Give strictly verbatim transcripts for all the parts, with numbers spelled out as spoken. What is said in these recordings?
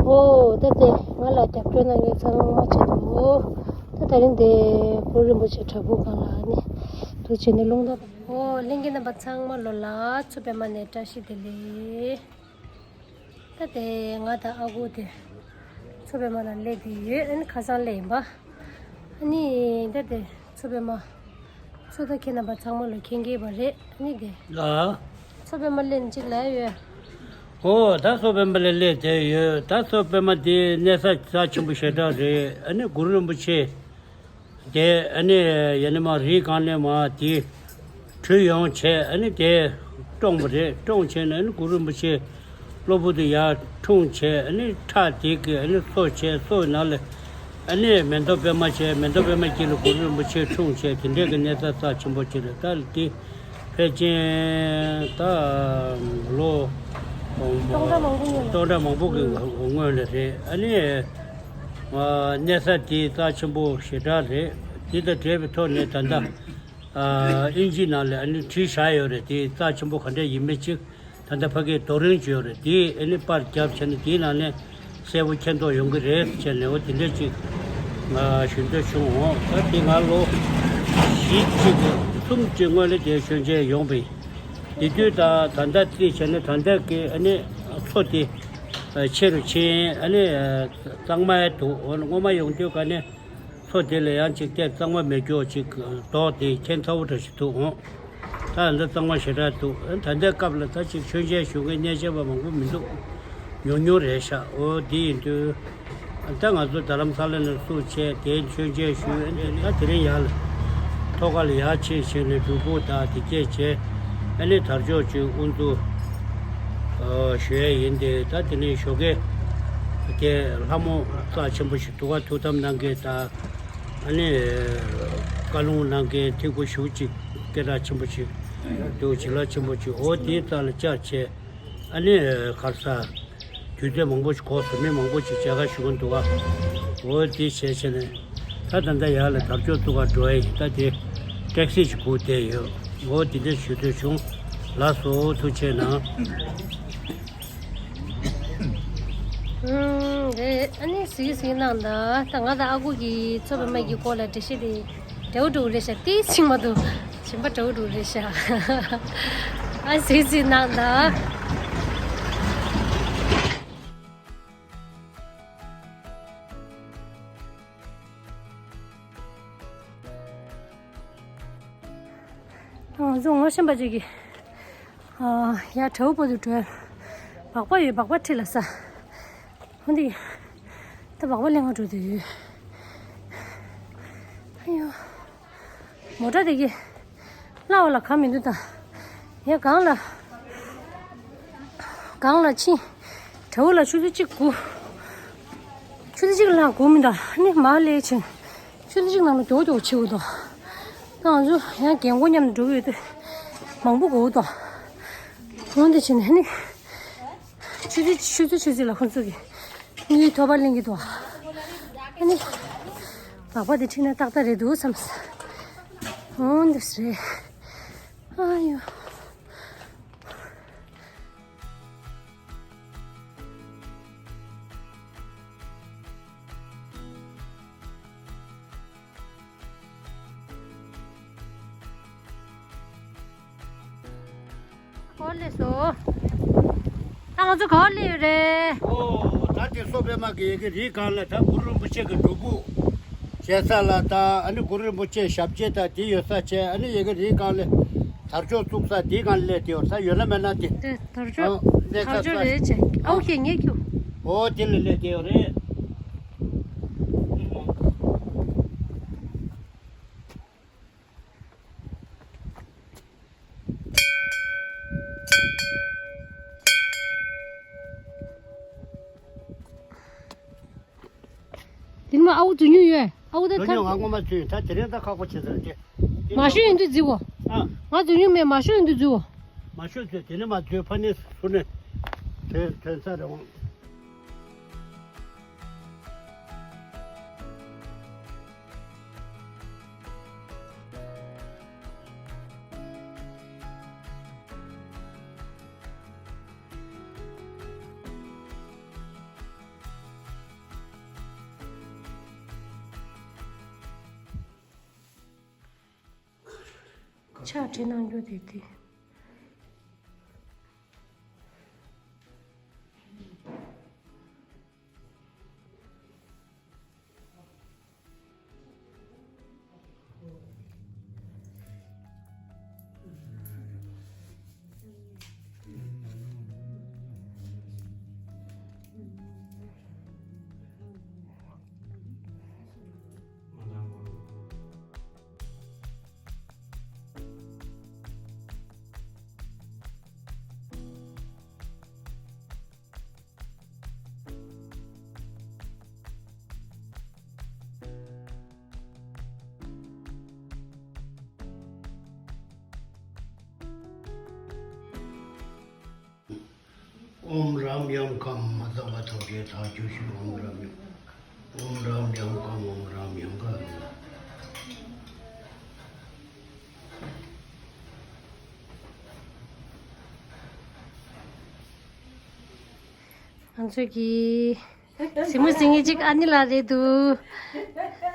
ཨོ་ད་དེ་ང་ལ་རྒྱབ་སྐྱོར་གནང་མཁན་ཚང་མ་ཆེད་དུ། ད་དེ་རིང་དེ་གུ་རུ་རིན་པོ་ཆེ་བྲག་ཕུག་སྒང་ལ་ནི་འདུག་བྱས་ནས་རླུང་རྟ། ཨོ་ལྷན་རྒྱས་རྣམ་པ་ཚང་མ་ལོ་ལ་མཚོ་པདྨ་ནས་བཀྲ་ཤིས་བདེ་ལེགས། ད་དེ་ང་དང་ཨ་ཁུ་དེ་མཚོ་པདྨ་ལ་སླེབས་དེ་ཡོད། ཨ་ནི་ཁ་སང་སླེབས་ཡིན་པ། ཨ་ནི་ད་དེ་མཚོ་པདྨ་མཚོ་ད་ཁྱེད་རྣམ་པ་ཚང་མ་ལ་མཁྱེན་གྱི་ཡོད་པ་རེད། ཨ་ནི་དེ་ལ། མཚོ་པདྨ་སླེབས་གཅིག་ལ་ཡོད། ཨོ་ད་མཚོ་པདྨ་ལ་སླེབས་དེ་ཡོད། ད་མཚོ་པདྨ་དེ་གནས་ས་རྩ་ཆེན་པོ་ཞེ་དྲག་རེད། ཨ་ནི་གུ་རུ་རིན་པོ་ཆེ། དེ་ཨ་ནི་ཡ་ནི་མ་རིའི་སྒང་ནས་མ་དེ་བྲོས་ཡོང་བྱས། ཨ་ནི་དེ་བཀྲོངས་པ་རེད། བཀྲོངས་བྱས་ནས་ཨ་ནི་གུ་རུ་རིན་པོ་ཆེ་གློ་བུར་དུ་ཡར་འཁྲུངས་བྱས། ཨ་ནི་ཁྲག་དེ་གི་ཨ་ནི་གསོ་བྱས། གསོ་ནང་ལ་ཨ་ནི་མེ་ཏོག་པད་མ་བྱས། མེ་ཏོག་པད་མ་དཀྱིལ་ལ་གུ་རུ་རིན་པོ་ཆེ་འཁྲུངས་བྱས། དེ་འདྲའི་གི་གནས་ས་རྩ་ཆེན་པོ་ཅིག་རེད། ད་དེ་ཕལ་ཆེར་ད་ལོ་སྟོང་ཕྲག་མང་པོ་སྔོན་ལ། སྟོང་ཕྲག་མང་པོ་གི་སྔོན་ལ་རེད། ཨ་ནི་ཨ་གནས་ས་དེ་རྩ་ཆེན་པོ་ཞེ་དྲག་རེད། དེ་དང་འབྲེལ་བའི་ཐོག་ནས་ད་ལྟ་ཨ་དབྱིན་ཇི་ནང་ལ་ཨ་ནི་བྲིས་བཞག་ཡོད་རེད། དེ་རྩ་ཆེན་པོ་ག་འདྲ་ཡིན་མིན་ཅིག་ད་ལྟ་ཕ་གིར་རྡོ་རིང་ཅིག་ཡོད་རེད། དེ་ཨ་ནི་པར་བརྒྱབ་བྱས་ནས་དེའི་ནང་ནས་གསལ་པོ་མཁྱེན་རྟོགས་ཡོང་གི་རེད་བྱས་ནས། འོ་དེ་འདྲ་ཅིག་ང་ཞུ་འདོད་བྱུང་འོང་། ད་དེ་ང་ལོ་བཞི་གཅིག་གསུམ་གཅིག་སྔོན་ལ་དེ་ཞོན་བྱས་ཡོང་པ་ཡིན། དེ་དུས་ད་ད་ལྟ་རྩིས་བྱས་ན་ད་ལྟ་གི་ཨ་ནི་མཚོ་དེ་ཆེ་རུ་ཕྱིན། ཨ་ནི་གཙང་མ་འདུག་འོ་སྔོན་མ་ཡོང་དུས་ག་ནས་མཚོ་དེ་ལ་ཡང་ཅིག་བལྟས། གཙང་མ་མེད་སྐྱོ་ཅིག་རྡོ་དེ་ཁྱད་མཚར་པོ་འདྲ་ཞིག་འདུག་འོང་། ད་འདི་གཙང་མ་ཞེ་དྲག་འདུག་ད་ལྟའི་སྐབས་ལ་ད་ཅིག་མཆོད་མཇལ་ཞུ་མཁན་གནས་མཇལ་བ་མང་པོ་མི་འདུག་ཉུང་ཉུང་རེད་ཤག་འོ་དེ་ཡིན་དུས་ད་ང་ཚོ་རྡ་རམ་ས་ལ་ནས་བསུ་བྱས། དེ་མཆོད་མཇལ་ཞུ། ད་དེ་རིང་ཡར་ལ་ཐོག་ཁ་ལ་ཡར་ཕྱིན་བྱས་ནས་སྒྲུབ་ཕུག་དང་དེ་སྐད་བྱས། ཨ་ནི་དར་ལྕོག་ཅིག་དབུ་འཛུགས་ཞུ་ཡས་ཡིན་ཏེ། ད་དེ་ནས་ཞོགས་ཀས་དེ་ལྷ་མོ་རྩ་ཆེན་པོ་ཞིག་འདུག་ག་ཐུགས་དམ་གནང་མཁན་དང་། ཨ་ནི་བཀའ་ལུང་གནང་མཁན་ཐིག་པོ་བཞུགས་ཅིག་སྐད་གྲགས་ཆེན་པོ་ཅིག་འདུག་བྱིན་རླབས་ཆེན་པོ་ཅིག་འོ་དེའི་རྩ་ལ་བཅར་བྱས། ཨ་ནི་གར་ས་དུས་ཚོད་མང་པོ་ཞིག་འགོར་སོང་། མི་མང་པོ་ཞིག་མཇལ་ཁ་ཞུ་གི་འདུག་ག་འོ་དེ་བྱས་བྱས་ནས་ད་ད་ལྟ་ཡར་ལ་དར་ལྕོག་བཙུགས་ག་འགྲོ་ཡ་ཡིན། ད་དེ་ཊེག་སི་ཞིག་སྒུག་བསྡད་ཡོད། འོ་དེ་འདྲ་ཞུ་འདོད་བྱུང་། ལགས་སོ། ཐུགས་རྗེ་གནང་། ཨུམ། རེད། ཨ་ནི་གཟིགས་གཟིགས་གནང་དང་། ད་ང་དང་ཨ་ཁུ་གིས་མཚོ་པདྨ་གི་སྐོར་ལ་འགྲེལ་བཤད་དེ་འདྲ་བོ་འདྲ་བོ་རེད་ཤག་ཏོག་ཙམ་མ་གཏོགས་གཞན་པ་འདྲ་བོ་འདྲ་བོ་རེད་ཤག་ཨ་གཟིགས་གཟིགས་གནང་དང་། ང་ཚོ་ངོ་ཤེས་པ་ཅིག་གིས། ཨ། ཡར་བྲག་ཕུག་ཏུ་འགྲོ། སྦག་སྦག་ཡོད། སྦག་སྦག་ཁྲིད་ལ་ཟ། འོ་འདི། ད་སྦག་སྦག་ལེན་ག་འགྲོ་འདོད་ཡོད། ཨ་ཡོ། མོ་ཊ་དེ་གིས་གླ་བ་ལ་ག་མི་འདུག་ད། ཡ་སྒང་ལ། སྒང་ལ་ཕྱིན། བྲག་ཕུག་ལ་ཆུ་ཚོད་གཅིག་སྒུག་ཆུ་ཚོད་གཅིག་ལ་སྒུག་མི་འདུག་ཨ་ནི་མར་སླེབས་ཕྱིན། ཆུ་ཚོད་གཅིག་ནང་ལ་མགྱོགས་མགྱོགས་བྱེད་དགོས་འདུག་ད་ང་ཚོ་ཡང་རྒན་རྒོན་མཉམ་དུ་འགྲོ་གི་ཡོད་དུས་མང་པོ་དགོས་འདུག་འོ་འདི་བྱས་ནས་ཨ་ནི། ཆུ་ཚོད་ཆུ་ཚོད་ཆུ་ཚོད་ལ་ཁོང་ཚོ་གིས་དངུལ་ཐོབ་པ་ལེན་གྱི་འདུག་ཨ་ནི་སྦག་སྦག་དེ་ཁྲིད་ན་ཏག་ཏག་རེད་འདུག་བསམ། འོ་འདི་རེད། ཨ་ཡོ། ག་པར་སླེབས་སོང་། ད་ང་ཚོ་ག་པར་སླེབས་ཡོད་རེད། ཨོ། ད་དེ་མཚོ་པདྨ་གི་ཡ་གི་རིའི་སྒང་ལ་ད་གུ་རུ་རིན་པོ་ཆེ་གི་སྒྲུབ་ཕུག་བྱེད་ས་ལ། ད་ཨ་ནི་གུ་རུ་རིན་པོ་ཆེ་ཞབས་རྗེས་ད་དེ་ཡོད་ས་བྱས། ཨ་ནི་ཡ་གི་རིའི་སྒང་ལ་དར་ལྕོག་བཙུགས་ས་དེའི་སྒང་སླེབས་བསྡད་ཡོད། ད་ཡོད་ན་མེད་ན་དེ། དེ་དར་ལྕོག་ཨ། གནས་དར་ས་ལྕོག་ས་རེད་བྱས། ཨོ་ཁེ་ངས་ཁྱུ། ཨོ་དེ་ལ་སླེབས་བསྡད་ཡོད་རེད། དེ་ནས་ཨ་ཁུ་འཛུལ་མྱོང་ཡོད། ཨ་ཁུ་ད་འཛུལ་མྱོང་། ང་སྔོན་མ་འཛུལ་ཡོད། ད་དེ་རིང་ད་ཁག་པོ་བྱེད་ཟེར་ཏེ། མ་ཤོད་ཡོང་དུས་འཛུལ་གོ། ཨ། ང་འཛུལ་མྱོང་མེད། མ་ཤོད་ཡོང་དུས་འཛུལ་གོ། མ་ཤོད་འཛུལ། དེ་ནས་མ་འཛུལ། ཕ་ནས་ཚུར་ནས་ཐོན་ཐོན་ས་རེད་འོང་། ཕྱག་བྲིས་གནང་རྒྱུ་དེ་དེ། ཨོཾ་རཱམ་ཡཾ་ཁཾ། མ་ཚང་བ་ཐམས་ཅད་ཐག་ཆོད་ཤིག་ཨོཾ་རཱམ་ཡཾ། ཨོཾ་རཱམ་ཡཾ་ཁཾ། ཨོཾ་རཱམ་ཡཾ་ཁཾ། ང་ཚོས་ཀྱི་གཟིགས་མོ་གཟིགས་མཁན་གཅིག་ཨ་ནི་ལགས་རེད་འདུག་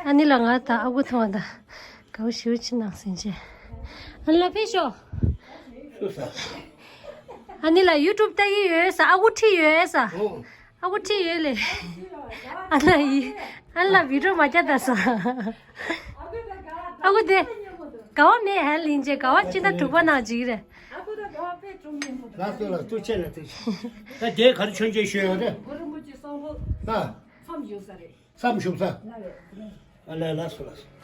ཨ་ནི་ལགས་ང་དང་ཨ་ཁུ་མཐོང་བ་དང་དགའ་པོ་ཞེ་པོ་ཅིག་གནང་ཟིན་བྱས། ཨ་ནི་ལགས་ཕེབས་ཤོག་ཨ་ནི་ལགས་ཡུ་ཊུབ་ལྟ་གི་ཡོད་ས། ཨ་ཁུ་ཁྲིད་ཡོད་ས། ཨ་ཁུ་ཁྲིད་ཡོད་ལེ། ཨ་ལགས་ཡི། ཨ་ལགས་བི་ཌིའོ་མ་རྒྱག་ད་ས། ཨ་ཁུ་དེ། དགའ་བ་མེད་ཧ་ལིན་ཅེ་དགའ་བ་ཅི་ན་དྲུག་པ་ནང་ཅིག་རེད། ལགས་སོ་ལགས་ཐུགས་ཆེ་ལགས་ཐུགས་ཆེ། ད་དེ་ག་རེ་མཆོད་མཇལ་ཞུས་ཡོད་རེད། གུ་རུ་རིན་པོ་ཆེ་གསང་ཕོ་ལ། མཚམས་བཞུགས་ས་རེད། མཚམས་བཞུགས་ས། ལགས་རེད། ཨ་ལས་ལགས་སོ་ལགས་སོ།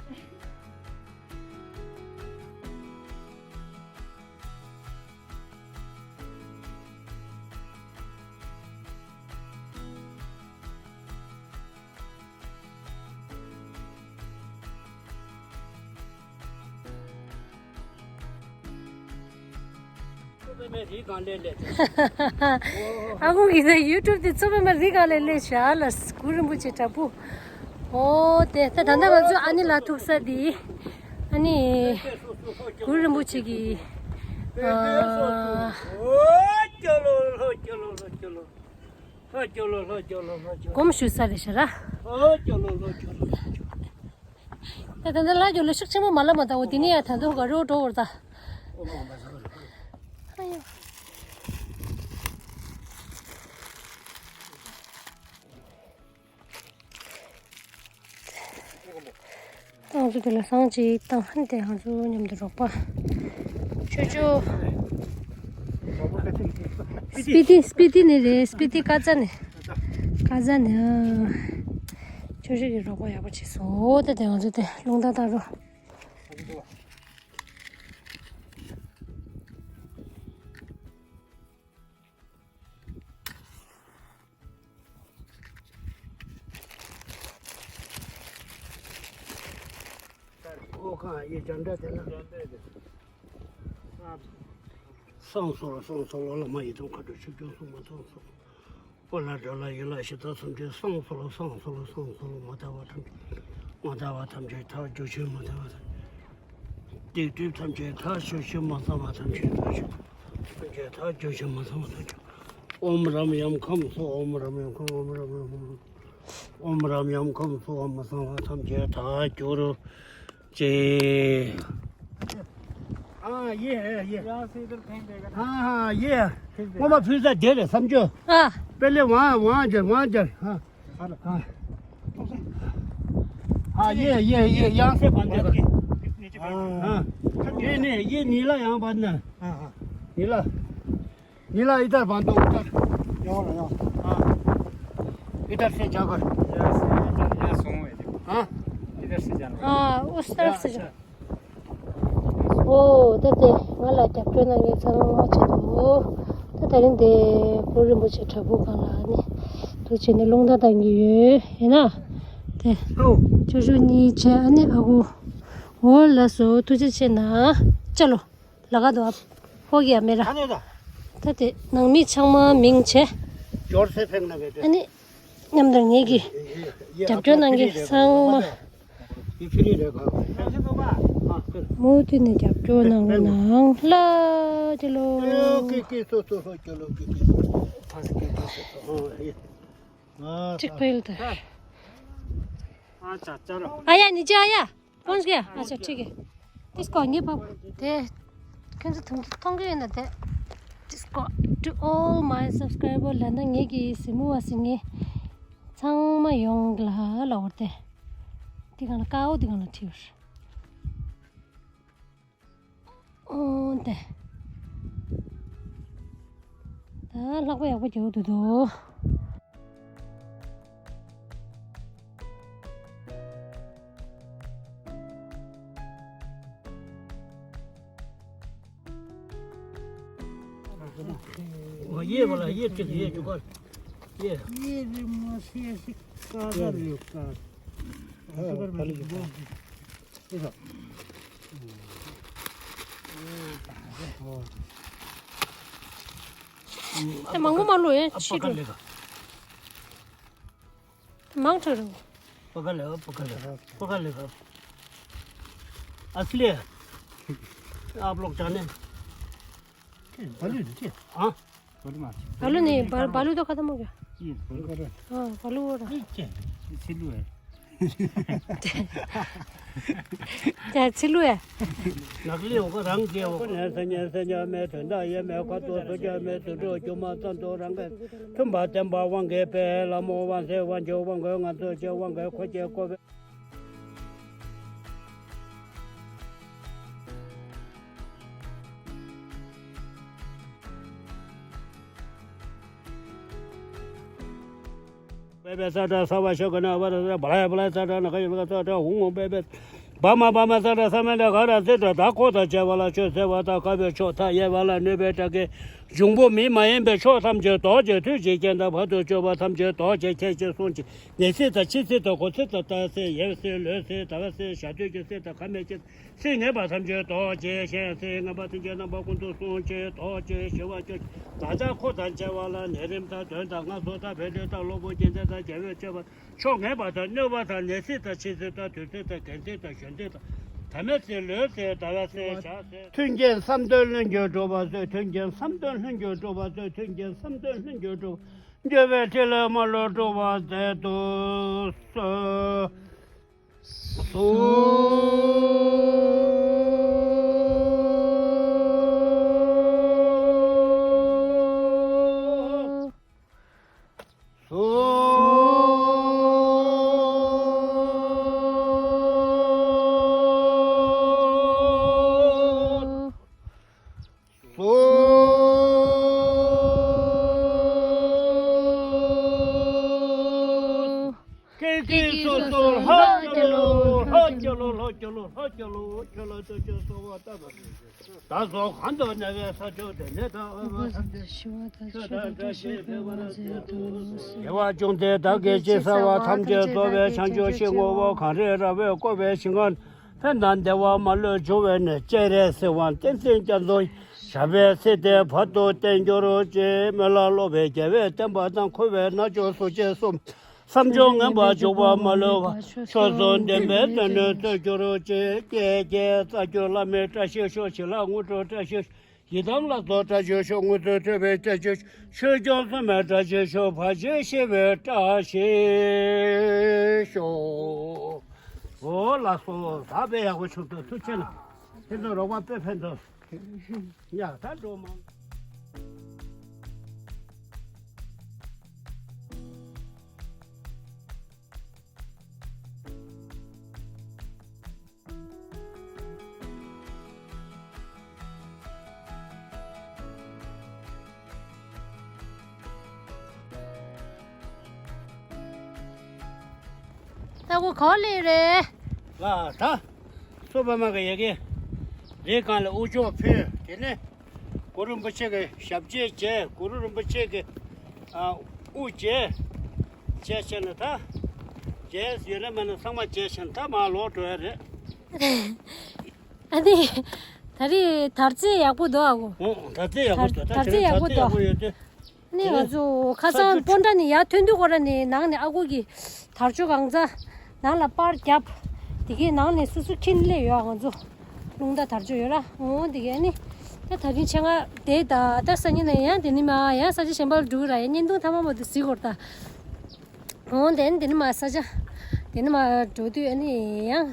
ཨ་ཁུ་གིས་ད་ཡུ་ཊུབ་དེ་ཚོ་པད་མ་རི་སྒང་ལ་སླེབས་ཤག་ལ། གུ་རུ་རིན་པོ་ཆེ་བྲག་ཕུག་ཨོ་དེ་ད་ད་ལྟ་ང་ཚོ་ཨ་ནི་ལགས་ཐུག་ས་དེ། ཨ་ནི་གུ་རུ་རིན་པོ་ཆེ་གི་ཨ། ལྷོ་སྐྱོ་ལོ་ལྷོ་སྐྱོ་ལོ། ལྷོ་སྐྱོ་ལོ་ལྷོ་སྐྱོ་ལོ་ལྷོ་སྐྱོ་ལོ། སྒོམ་ཞུ་ས་རེད་ཤག་ར། ལྷོ་སྐྱོ་ལོ་ལྷོ་སྐྱོ་ལོ་ལྷོ་སྐྱོ་ལོ། ད་ད་ལྟ་ལྷོ་སྐྱོ་ལོ་ཤུགས་ཆེན་པོ་མ་ལབ་མ་ད་འོ་དེ་ནས་ཡང་ད་དུང་ག་རེ་འགྲོ་བར་ད། ཨ་ཡོ། ང་ཚོ་དེ་ལ་སང་ཅིག་བཏང་ཧན་དེ་ང་ཚོ་མཉམ་དུ་རོགས་པ། ཆོ་ཆོ། སྤི་ཏི་སྤི་ཏི་ནས་རེད། སྤི་ཏི་ཀ་ཙ་ནས། ཀ་ཙ་ནས་ཨ། ཆོ་ཆོ་གི་རོགས་པ་ཡག་པོ་བྱས་སོང་། ད་དེ་ང་ཚོ་དེ་རླུང་རྟ་བཏང་རོགས། ཨོ་ཁ་ཡེ་ཅང་འདྲ་དེ་ན། སང་སོ་ལོ་སང་སོ་ལོ་བླ་མ་ཡི་དམ་མཁའ་འགྲོ་ཆོས་སྐྱོང་སྲུང་མ་ཚང་སོ། ཨོ་ལ་འགྲོ་ལ་ཡི་ལ་ཞི་ད་སུམ་ཅུ་སང་སོ་ལོ་སང་སོ་ལོ་སང་སོ་ལོ་མ་དག་པ་ཐམས་ཅད་མ་དག་པ་ཐམས་ཅད་ཐར་རྒྱུ་ཆོས་མ་དག་པ་ཐམས་ཅད། སྡིག་སྒྲིབ་ཐམས་ཅད་ཐར་ཆོས་ཆོས་མ་ཚང་བ་ཐམས་ཅད་ཐར་ཆོས་ཐམས་ཅད་ཐར་རྒྱུ་ཆོས་མ་ཚང་བ་ཐམས་ཅད། ཨོཾ་རཱམ་ཡཾ་ཁཾ་སོ། ཨོཾ་རཱམ་ཡཾ་ཁཾ། ཨོཾ་རཱམ་ཡཾ་ཁཾ་སོ། ཨོཾ་རཱམ་ཡཾ་ཁཾ་སོ། མ་ཚང་བ་ཐམས་ཅད་ཐར་གྱུར་ཅིག་ཨ་ཡེ་ཡེ། ཡང་སེ་དར་ཕེང་དེ་ག་ཨ་ཡེ། ཁོ་མ་ཕུལ་ས་དེ་རེད་བསམ་རྒྱུ། ཨ། དཔེ་ལེ་ཝང་ཝང་རྒྱལ་ཝང་རྒྱལ། ཨ་ཨ་ཡེ་ཡེ་ཡེ། ཡང་སེ་བན་དེ་ག་ཨ་ཡེ་ནེ་ཡེ་ནི་ལ་ཡང་བན་ན། ཨ་ཨ་ནི་ལ། नीला इधर बांधो, उधर। यो वाला, यो। हाँ। इधर से जाकर। यहाँ से, यहाँ से होंगे। हाँ। इधर से जाना। हाँ, उस तरफ से जाओ। ཨོ་ད་དེ་ང་ལ་རྒྱབ་སྐྱོར་གནང་མཁན་ཚང་མ་ཆེད་དུ། ད་དེ་རིང་དེ་གུ་རུ་རིན་པོ་ཆེ་བྲག་ཕུག་སྒང་ལ་ཨ་ནི་འདུག་བྱས་ནས་རླུང་རྟ་བཏང་གི་ཡོད། ཡིན་ན་དེ་ཅོ་ཅོ་གཉིས་བྱས་ཨ་ནི་ཨ་ཁུ། འོ་ལགས་སོ། ཐུགས་རྗེ་ཆེ་གནང་། ཅ་ལོ། लगा दो आप। हो गया मेरा। खाने का? ད་དེ་ནང་མི་ཚང་མ་མིང་བྱས། जोर से फेंकना बेटे। ཨ་ནི་མཉམ་དུ་ངེད་ཀྱི་ये, ये, ये རྒྱབ་སྐྱོར་གནང་མཁན་ཚང་མ། ये फ्री रहेगा। हाँ, फिर। མུ་མཐུད་ནས་རྒྱབ་སྐྱོར་གནང་རོགས་གནང་། ལ་ཅི་ལོ། ए, के, के, सो, सो, सो, चलो, के, के, सो। हाँ, ये। हाँ, ठीक हाँ। पहल तो। अच्छा, चलो। आया नीचे आया। पहुंच गया? अच्छा, ठीक है। ཏིས་ཀོ་ངེས་པ་དེ་ཁྱོད་ཚོ་ཐུང་མཐོང་གི་ཡོད་ན་དེ། ཏིས་ཀོ to all my subscriber ལ་ན་ངེད་ཀྱི་སི་མུ་བ་སི་ངེ་ཚང་མ་ཡོང་གི་ལ་ལ་བར་དེ། དེ་གང་ལ་ཀའོ་དེ་གང་ལ་ཁྲིད་བར། ཨོ་དེ། ད་ལྷག་པ་ཡག་པོ་རྒྱག་འདུག་དོ། ཡེ་བ་ལ་ཡེ་ཅིག་ཡེ་ཅུ་ག་ཡེ། ཡེ་རི་མོ་སེ་སི་ཀ་ཟ་ལུ་ཀ། ཨ་ཟ་ཀར་མ་ལུ་ཀ། ད་མང་པོ་མ་ལོ་ཡ་ཕྱི་དྲོ། མང་དྲགས་རེད། पकड़ ले, पकड़ ले, पकड़ ले। असली है। आप लोग जाने। हाँ। भालू नहीं, भालू तो खत्म हो गया। हाँ, भालू हो रहा। सिल्लू है। ད་ཚི་ལུ་ཡ། ནག་ལི་འོ་ག་རང་རྒྱལ་འོ། ནས་སེ་ཉལ་སེ་ཉལ་མེད་དོན་དག་ཡེ་མེད་ཁ་ཏོ་སོ་རྒྱ་མེད་དུ་འགྲོ་རྒྱུ་མ་ཙམ་དུ་རང་གི་མཐུན་པ་བསྟན་པ་དབང་གིས་པའི་ལ་མོ་དབང་ཚེ་དབང་ཆོག་དབང་གོས་ང་ཚོ་ཆེ་དབང་གོས་ཁོ་ཆེ་ཁོ་བའི། སྦས་པའི་ས་བཀྲ་ས་བ་ཤོ་ག་ན་བ་ར་ས་བ་ལ་ཡ་བ་ལ་ས་བཀྲ་ན་ག་ཡ་བ་ས་བཀྲ་ཧུང་ཧུང་སྦས་པའི་བ་མ་བ་མ་ས་བཀྲ་ས་མ་ལ་ག་ར་ཚེ་བཀྲ་ད་ཁོ་དང་བཅས་པ་ལ་ཆོས་ཟེར་བ་དང་དཀའ་བའི་ཕྱོགས་མཐའ་ཡས་པ་ལ་གནོད་པའི་དགྲ་བགེགས་འབྱུང་པོ་མི་མ་ཡིན་པའི་ཕྱོགས་ཐམས་ཅད་ཟློག་ཅིང་ཐུགས་རྗེའི་སྤྱན་དང་བར་དུ་གཅོད་པ་ཐམས་ཅད་ཟློག་ཅིང་ཁྱེད་ཀྱིས་བསྲུང་ཅིག་ཉེ་སྲིད་དང་འཆི་སྲིད་དང་འཁོར་སྲིད་དང་རྟག་སྲིད་ཡེ་སྲིད་ལོ་སྲིད་ཟླ་བ་སྲིད་ཞག་དུས་ཀྱི་སྲིད་དང་ཁ་མེད་ཅིག་སྲིད་ངན་པ་ཐམས་ཅད་ཟློག་ཅིག་གཞན་སྲིད་ངན་པ་ཐམས་ཅད་རྣམ་པ་ཀུན་ཏུ་བསྲུང་ཅིག་ཟློག་ཅིག་ཞི་བར་གྱུར་ཅིག་ད་ལྟ་འཁོར་དང་བཅས་པ་ལ་ནད་རིམས་དང་གདོན་དང་ངན་སོང་དང་བེམ་པོ་དང་གློ་བུར་རྐྱེན་ཚད་དང་རྒྱལ་བས་གཅོད་པ་ཕྱོགས་ངན་པ་དང་གནོད་པ་དང་ནད་སྲིད་དང་འཆི་སྲིད་དང་དུས་སྲིད་དང་གན་སྲིད་དང་གཞོན་སྲིད་དང་ཟླ་མེད་སྲིད་ལོའི་སྲིད་ཟླ་བའི་སྲིད་ཞག་སྲིད། མཐུན་རྐྱེན་བསམ་དོན་ལྷུན་གྱིས་འགྲུབ་པ་སྩོལ། མཐུན་རྐྱེན་བསམ་དོན་ལྷུན་གྱིས་འགྲུབ་པ་སྩོལ། མཐུན་རྐྱེན་བསམ་དོན་ལྷུན་གྱིས་འགྲུབ། འགྱུར་བའི་འཕྲིན་ལས་མ་ལུས་འགྲུབ་པར་མཛད་དུ་གསོལ། སོ། ཀེ་ཀེ་སོ་སོ་ལྷ་རྒྱལ་ལོ། ལྷ་རྒྱལ་ལོ། ལྷ་རྒྱལ་ལོ། ལྷ་རྒྱལ་ལོ། ཁྱོད་ལ་ཐུགས་རྗེ་གསོལ་བ་བཏབ་པ། བདག་སོགས་གང་དུ་གནས་པའི་ས་ཕྱོགས་དེར་ནད་དང་ཨ་བ་ཐམས་ཅད་ཆོས་དང་བཀྲ་ཤིས་འཕེལ་བར་མཛད་དུ་གསོལ། དགེ་བ་བཅུ་འདི་བདག་གིས་ཅི་བསགས་པ་ཐམས་ཅད་རྫོགས་པའི་བྱང་ཆུབ་ཤིང་ངོ་བོ་གངས་རི་ར་བས་བསྐོར་བའི་ཞིང་ཁམས། ཕན་དང་བདེ་བ་མ་ལུས་འབྱུང་བའི་གནས། སྤྱན་རས་གཟིགས་དབང་བསྟན་འཛིན་རྒྱ་མཚོ་ཡི། ཞབས་པད་སྲིད་མཐའི་བར་དུ་བརྟན་གྱུར་ཅིག་སྨོན་ལམ་སློབ་པའི་རྒྱལ་བའི་བསྟན་པ་དང་། འཁོར་བའི་རྣལ་འབྱོར་སུ་ཆེ་གསུམ། བསམ་བྱུང་ངན་པ་འཇུག་པ་མ་ལུས་པ། མཆོག་གསུམ་བདེན་པའི་དོན་ནི་སྩོལ་གྱུར་ཅིག་སྐྱེ་རྒྱས་རྩ་བརྒྱུད་བླ་མའི་བཀྲ་ཤིས་ཤོག་ཞི་ལྷག་དངོས་གྲུབ་བཀྲ་ཤིས་ཤོག་ཡི་དམ་ལྷ་ཚོགས་བཀྲ་ཤིས་ཤོག་དངོས་གྲུབ་ཐོབ་པའི་བཀྲ་ཤིས་ཤོག་ཆོས་སྐྱོང་སྲུང་མའི་བཀྲ་ཤིས་ཤོག་བར་ཆད་ཞི་བའི་བཀྲ་ཤིས་ཤོག་འོ་ལགས་སོ། ད་དཔེ་ཡག་པོ་བྱུང་འདུག་ཐུགས་རྗེ་གནང་། ཁྱེད་ཚོ་རོགས་པ་དཔེ་ཕན་ཐོགས། ཡ་ད་འགྲོ་མང་། ད་ཁོ་ག་ལེ་རེད། ལ་ད། སོ་པ་མ་གི་ཡ་གི། རེ་གང་ལ་དབུ་ལྕོག་ཕུལ། དེ་ནས། གུ་རུ་རིན་པོ་ཆེ་གི་ཞབས་རྗེས་བྱས། གུ་རུ་རིན་པོ་ཆེ་གི། ཨ། དབུ་བྱས། བྱས་བྱས་ན་ད། རྗེས་ཡོད་ན་མེད་ན་ཚང་མ་བྱས་བྱས་ན་ད་མར་ལོག་འགྲོ་ཡ་རེད། ཨ་ནི། ད་རེས་དར་རྩེ་ཡག་པོ་འདུག་ཨ་ཁུ། ཨོ་དར་རྩེ་ཡག་པོ་འདུག་ད་དར་རྩེ་ཡག་པོ་འདུག་ཡོད་དེ། ནི་ང་ཚོ་ཁ་སང་སྤོན་ཊ་ནི་ཡར་ཐོན་དུས་ཁོ་ར་ནི་ནང་ནས་ཨ་ཁུ་གི་དར་ལྕོག་གང་ཚ་ནང་ལ་པར་བརྒྱབ། དེ་གའི་ནང་ནས་སོ་སོ་ཁྱེར་སླེབས་ཡོད་ང་ཚོ། རླུང་རྟ་དར་ལྕོག་ཡོད་ར། འོ་དེ་གའི་ནི་ད་ད་རིང་ཆེ་ང་དེ་ད་ད་སང་ཉིན་ནས་ཡང་དེ་ནི་མ་ཡང་ས་ཆ་གཞན་པ་ལ་འགྲོ་གི་ར། ཡང་བརྙན་ཐུང་ཐ་མ་མ་དུ་གཟིགས་དགོས་ར་ད། འོ་དེ་ནི་དེ་ནི་མ་ས་ཆ་དེ་ནི་མ་འགྲོ་དུས་ཨ་ནི་ཡང་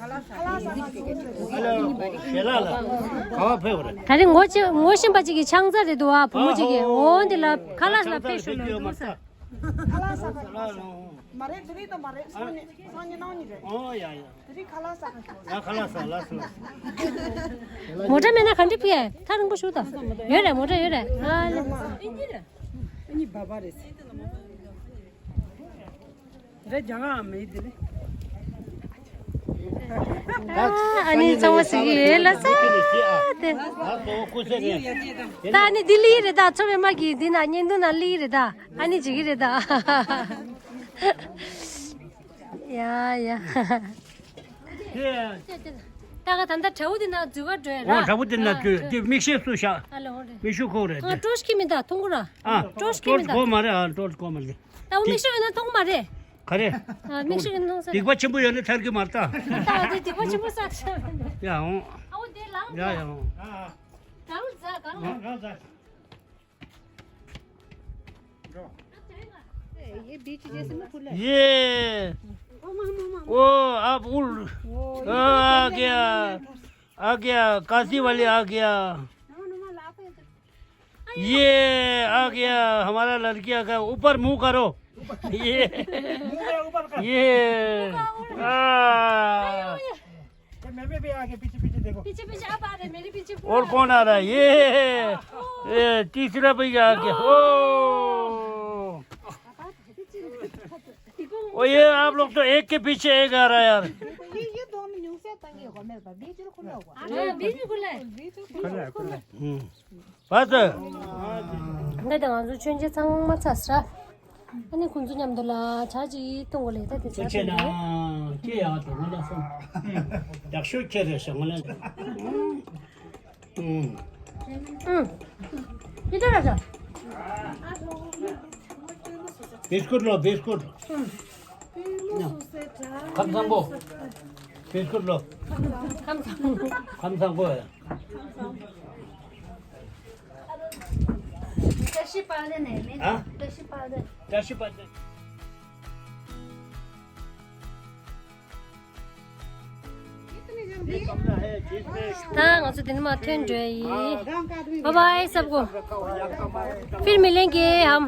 ཨ་ལ་ཞལ་ལག་ལ་ག་བ་ཕེབས་པ་རེད། ད་རིང་ངོ་ཅི་ངོ་ཤེས་པ་ཅིག་གིས་ཆང་ས་རེད་འདུག་ཨ། བུ་མོ་ཅིག་གིས། ཨ་ཧོ། འོ་འདི་ལ་ཁ་ལག་ལ་ཕེབས་ཤོག་ལབ་འདུག་ས། ཁ་ལག་ཟ་ག་ཞོག་ས། མ་རེད། དེ་རིང་དང་མ་རེད། སང་ཉིན་སང་ཉིན་གནངས་ཉིན་རེད། ཨོ་ཡ་ཡ། དེ་རིང་ཁ་ལག་ཟ་ག་ཞོག་ས། ཡ་ཁ་ལག་ཟ། ལགས་སོ་ལགས་སོ། མོ་ཊ་མེད་ན་ག་འདྲ་ཕེབས། ཐག་རིང་པོ་ཞིག་ད། ཡོད་རེད། མོ་ཊ་ཡོད་རེད། ཨ་ལེ། ཨ་ནི་བ་བ་རེད། རེད། རྒྱ་གར་མེད་དེ་རེད། ཨ་ནི་ཚང་མ་ཟེར་གི་ཡོད་ལ་ས་དེ། ད་ཨ་ནི་འདི་ལི་རེད་ད། ཚོ་བའི་མ་གི་འདི་ན་བརྙན་ཐུང་ན་ལི་རེད་ད། ཨ་ནི་ཇི་གི་རེད་ད། ཡ་ཡ། ད་ག་ད་ད་དྲ་བོ་འདི་ན་འཛུལ་ག་འགྲོ་ཡ་ར། འོ་དྲ་བོ་འདི་ན་འཛུལ། འདི་མིག་ཤེལ་སུ་བཞག་ཨ་ལ་འོ་རེད། མིག་ཤེལ་ཁོ་རེད། ཨ་ཀྲོ་ཤི་མི་ད་མཐོང་གོ་ར། ཨ་ཀྲོ་ཤི་མི་ད། ཀྲོ་ཤི་གོ་མ་རེད། ཨ་ཀྲོ་ཤི་གོ་མ་རེད། ད་འོ་མིག་ཤེལ་ཡོད་ན་མཐོང་མ་རེད། ག་རེ། ཨ་མིག་ཤེལ་ཡོད་ན་མཐོང་ས་རེད། སྡིག་པ་ཆེན་པོ་ཡོད་ན་ཐར་གི་མ་རེད་ད། ད་འོ་དེ་སྡིག་པ་ཆེན་པོ་བསགས་ཤག་ཡ་འོང་། ཨ་འོ་དེ་ལངས་། ཡ་ཡ་འོང་། གང་ཟ་གང་ཟ། ये बीच जैसे में खुला है। ये। ओ मामा, मामा। ओ आप उड़। ओ, आ गया। आ गया, काशी वाले आ गया। ये आ गया, हमारा लड़की आ गया। ऊपर मुंह करो। ये। मुंह करो, ऊपर कर। ये। आ। ये मैं भी, भी आगे, पीछे, पीछे देखो। पीछे पीछे आप आ रहे, मेरे पीछे पूरा। और कौन आ रहा है? ये, ये तीसरा भैया आ गया। ओ, ओ, ये आप लोग तो एक के पीछे एक आ रहा है यार। ये, ये दोनों न्यू से तंग होगा मेरे पास। बीच में खुला हुआ। हाँ, बीच में खुला है। बीच में खुला है, खुला है। ཧུམ། བ་ཚོ། འདི་དང་ང་ཚོ་མཆོད་མཇལ་ཚང་མ་ཚར་ས། ཨ་ནི་ཁོང་ཚོ་མཉམ་དུ་ལ་ཇ་ཅིག་འཐུང་དགོས་ལེ། ད་དེ་ཇ་ཆེ་འཐུང་ན་དགོས། ཅི་ཡག་འགྲོ་མ་ལ་སོང་། ཡག་ཤོས་ཁྱེད་རེད་ཟེར་ང་ལ། ཨུམ། ཨུམ། ཡི་དྭགས་ར་ཇ། བིས་ཀུད་ལོ། བིས་ཀུད། ཨུམ། ཁམས་བཟང་པོ། བིས་ཀུད་ལོ། ཁམས་བཟང་པོ། ཁམས་བཟང་པོ། བཀྲ་ཤིས་པ་ལེ་ནས་མེད། ཨ། བཀྲ་ཤིས་པ་ལེ། བཀྲ་ཤིས་པ་ལེ། ད་ང་ཚོ་འདི་ནས་མར་ཐོན་འགྲོ་ཡི། बाय बाय सबको। फिर मिलेंगे हम।